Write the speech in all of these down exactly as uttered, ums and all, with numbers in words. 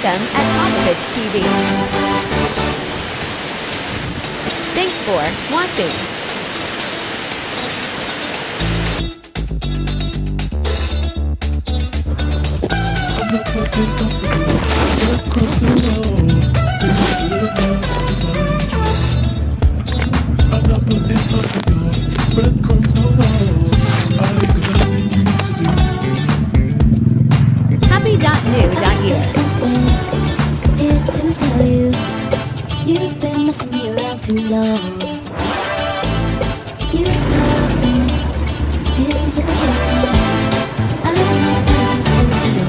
them at Opposite T V. Thanks for watching. Happy dot new dot U S. Something here to tell you. You've been messing me around too long. You love me. This is the beginning. I'm not ready for you.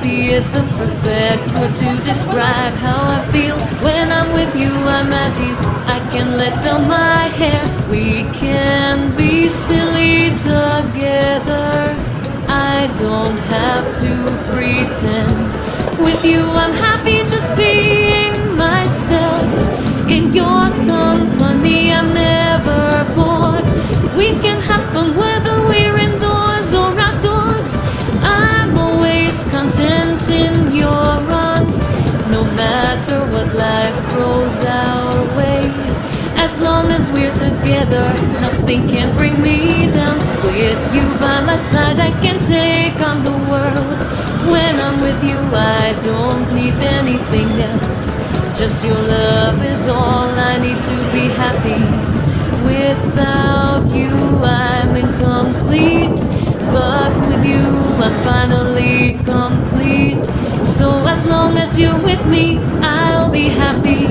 Is the perfect word to describe how I feel. When I'm with you, I'm at ease. I can let down my hair. We can be silly together. I don't have to pretend. With you, I'm happy just being myself. In your company, I'm never bored. We can have fun whether we're indoors or outdoors. I'm always content in your arms, no matter what life throws our way. As long as we're together, nothing can bring me down. With you by my side, I can take on the world. When I'm with you, I don't need anything else. Just your love is all I need to be happy. Without you, I'm incomplete. But with you, I'm finally complete. So as long as you're with me, I'll be happy.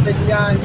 Yan.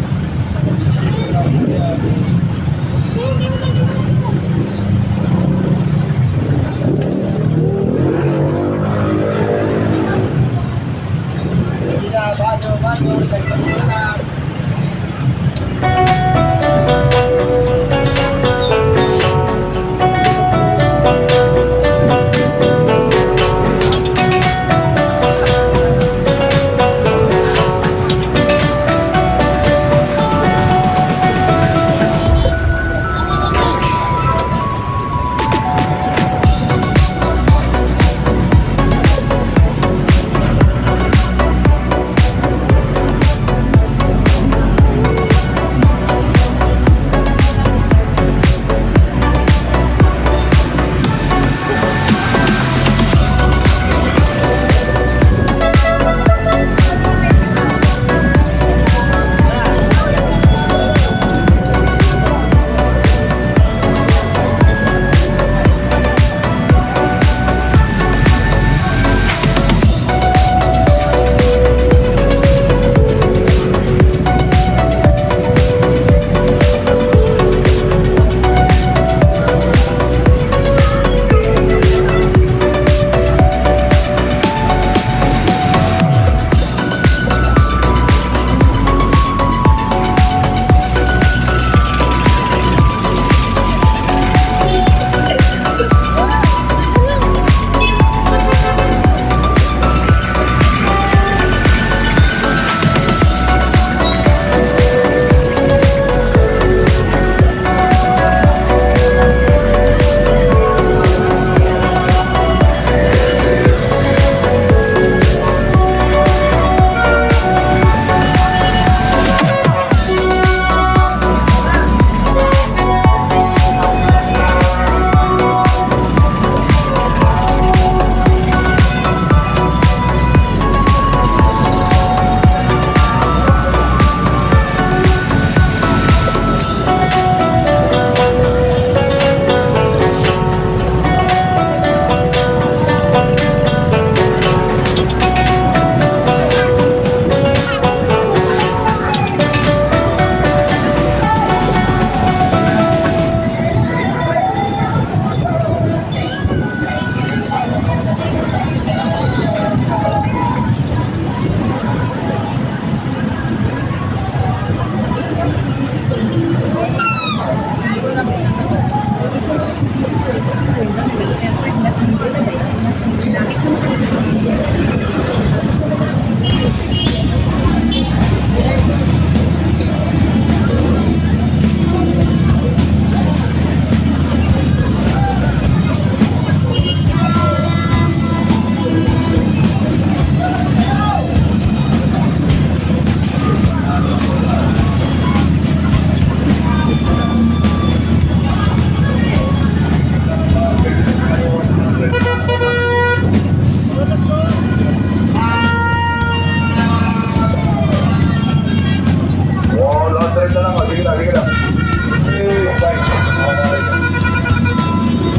Oh, lahat rin na lang. Oh, sige na, sige na.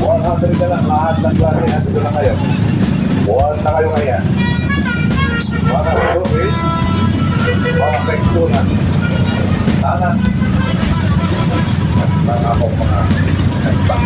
One hundred na lang, lahat ng klase, nandito na kayo. Buwan na kayo ngayon. Mga kapatid, mga kaibigan, sana, mga ako, mga kaibigan.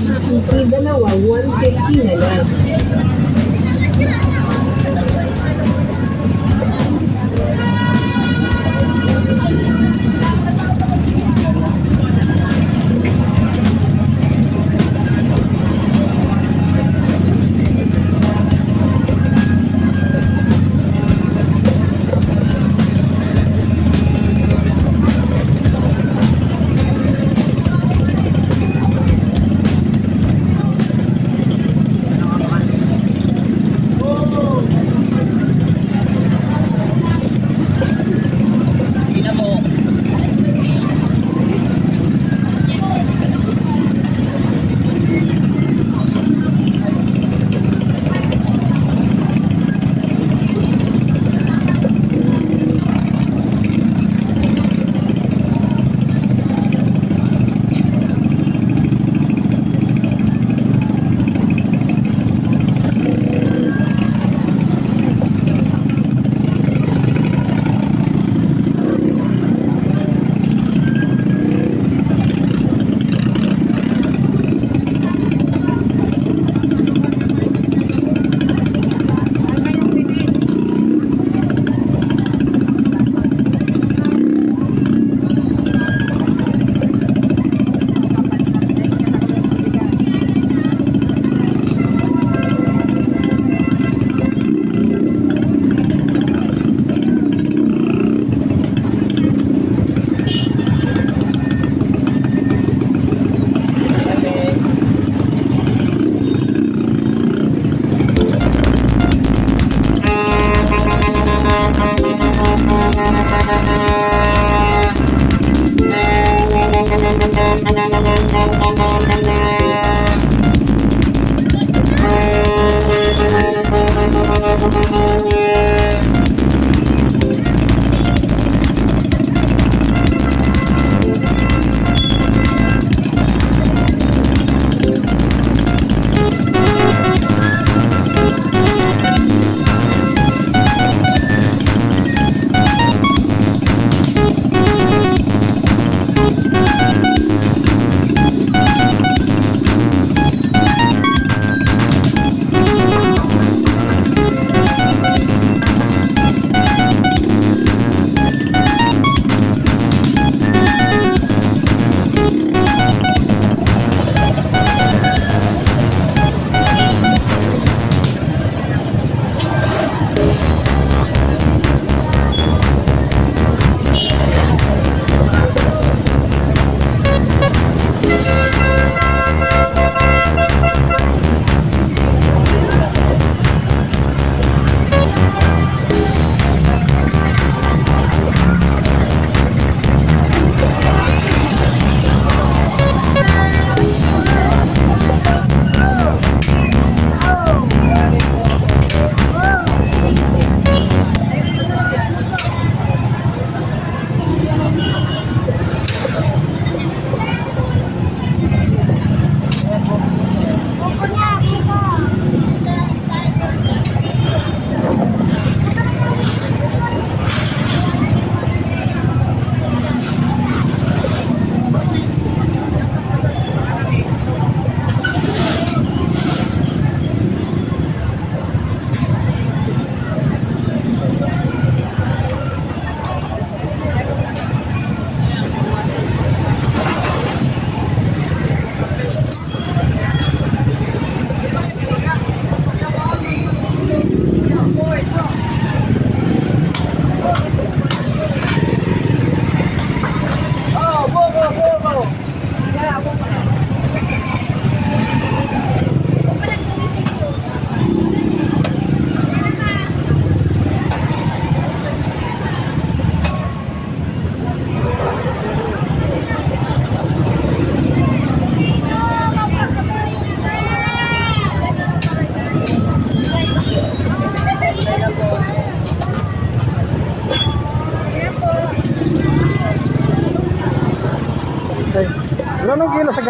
Sa P P dalawa, one fifty na lang.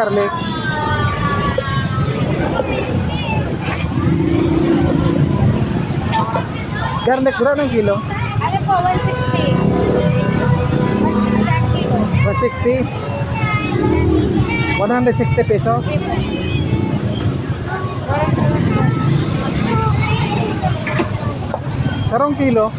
Garlic. Garlic, bro, anong kilo? Ano po, one sixty. One sixty ang kilo. One sixty? One hundred sixty pesos? Sarong kilo?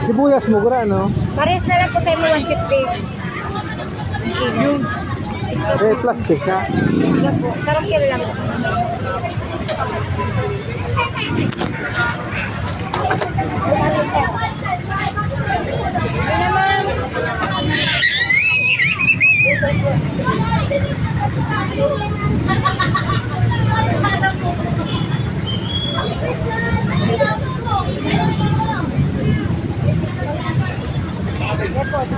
Sibuyas mo, gura, no? Pares na lang po sa imo, one fifty. Yung Eh, plastic, ha? Yan po. Sarong kilo lang. Yan, ma'am.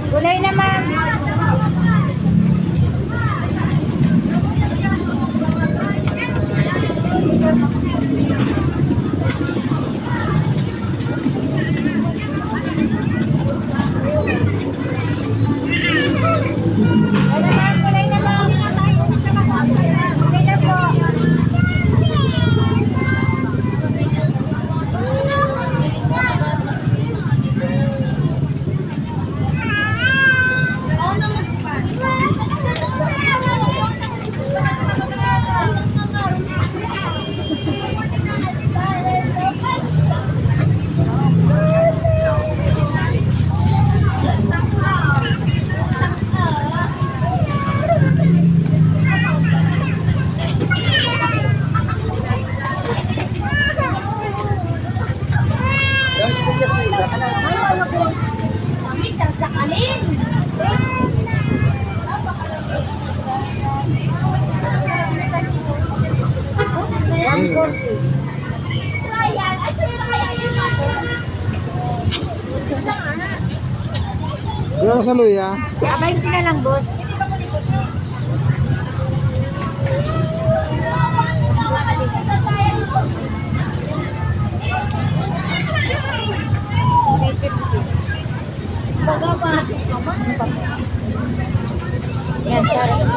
Gulay na, ma'am. Wala sa luya. Abay, na lang, boss. Baga pa. Yan, carrots.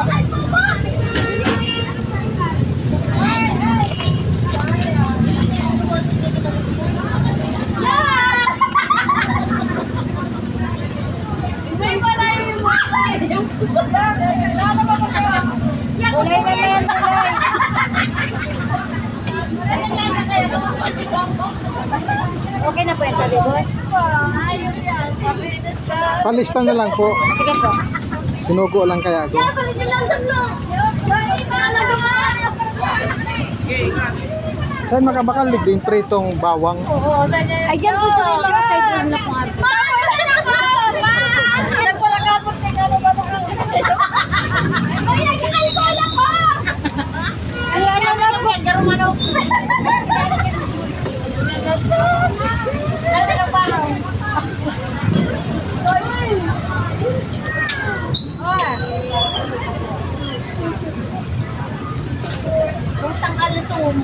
Gulay na lang, gulay. Okay na po yan, sabi, boss. Palista na lang po. Sige po. Sinugo lang kaya ako. Saan makabakal din pritong bawang? Ay, dyan po sa may mga side lang na po nga. Nagparakapot na gano'n ba? Ay, ano na po? Utang alon.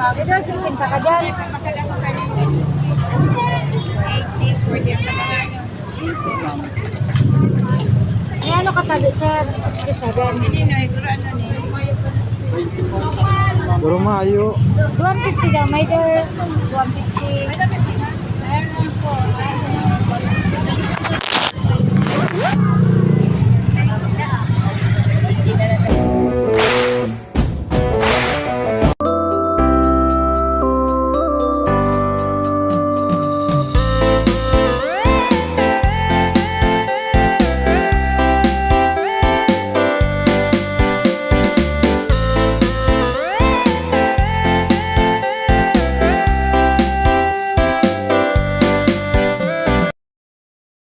Sir, singkwenta ka dyan. May ano ka tabi, sir? Sixty-seven. Puro mayo. Two fifty daw, may there. Two fifty. Meron po.